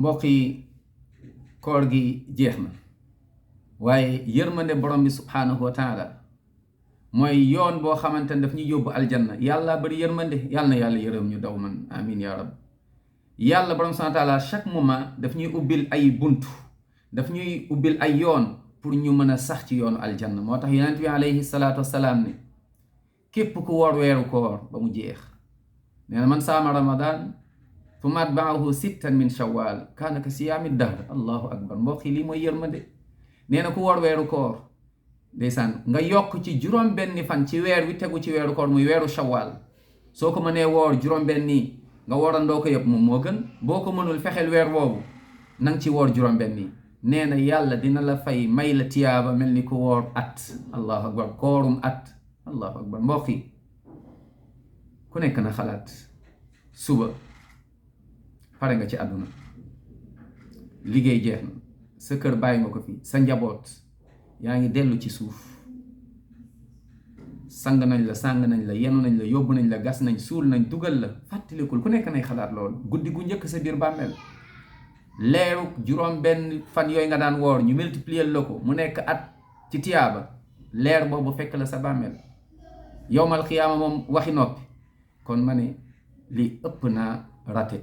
mbokk yi koor gi jeex na waaye yërmande borom bi subhaanahu wa taala mooy yoon boo xamante ne daf ñuy yóbbu aljanna yàlla bari yërmande yàlla na yàlla yërëm ñu daw man amin ya rab yàlla borom subhaanahu wa taala chaque moment daf ñuy ubbil ay buntu daf ñuy ubbil ay yoon pour ñu mën a sax ci yoonu aljanna moo tax yonent bi alayhi salaatu wasalaam ne képp ku woor weeru koor ba mu jeex nee na man saama ramadan thumma atba'ahu sittan min shawwal kaana ka siyaami dahr allahu akbar mbokk yi lii mooy yërmande nee na ku woor weeru koor ndeysaan nga yokk ci juróom benni fan ci weer wi tegu ci weeru koor muy weeru shawwal soo ko mënee woor juróom benni nga woorandoo ko yëpp moom moo gën boo ko mënul fexeel weer boobu nang ci woor juróom benni nee na yàlla dina la fay may la tiyaaba mel ni ku woor at allahu akbar koorum at allahu akbar mbokk yi ku nekk na xalaat suba pare nga ci àdduna liggéey jeex na sa kër bàyyi nga ko fi sa njaboot yaa ngi dellu ci suuf sang nañ la sàng nañ la yenu nañ la yóbbu nañ la gas nañ suul nañ dugal la fàttalikul ku nekk nay xalaat loolu guddi gu njëkk sa biir bàmmeel leeru juróom benn fan yooyu nga daan woor ñu multiplier la ko mu nekk at ci tiyaaba leer boobu fekk la sa bàmmeel yowmal xiyaama moom waxi noppi kon ma ne lii ëpp naa rate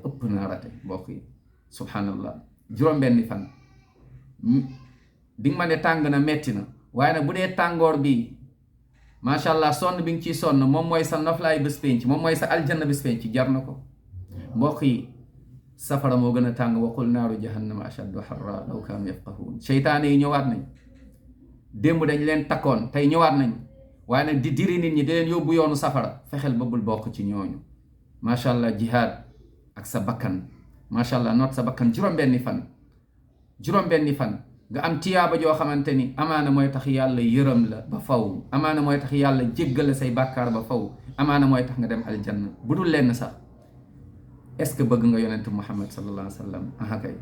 mbokk yi subhanallah juróom benni fan di nga ma ne tàng na metti na waaye nag bu dee tàngoor bi macha allah sonn bi nga ciy sonn moom mooy sa noflaay bés penc moom mooy sa aljanna bés penc jar na ko mbokk yi safara moo gën a tàng waqul naaru jahannama ashaddu harra law kaanu yafqahuun seytaane yi ñëwaat nañ démb dañ leen takkoon tey ñëwaat nañ waaye nag di diri nit ñi di leen yóbbu yoonu safara fexeel ba bul bokk ci ñooñu macha allah jihaad ak sa bakkan macha allah noot sa bakkan juróom-benni fan nga am tiyaaba joo xamante ni amaana mooy tax yàlla yërëm la ba faw amaana mooy tax yàlla jéggal say bàkkaar ba faw amaana mooy tax nga dem aljanna bu dul lenn sax est-ce que bëgg nga yonent Muhammad sallallahu alayhi wa sallam aha kay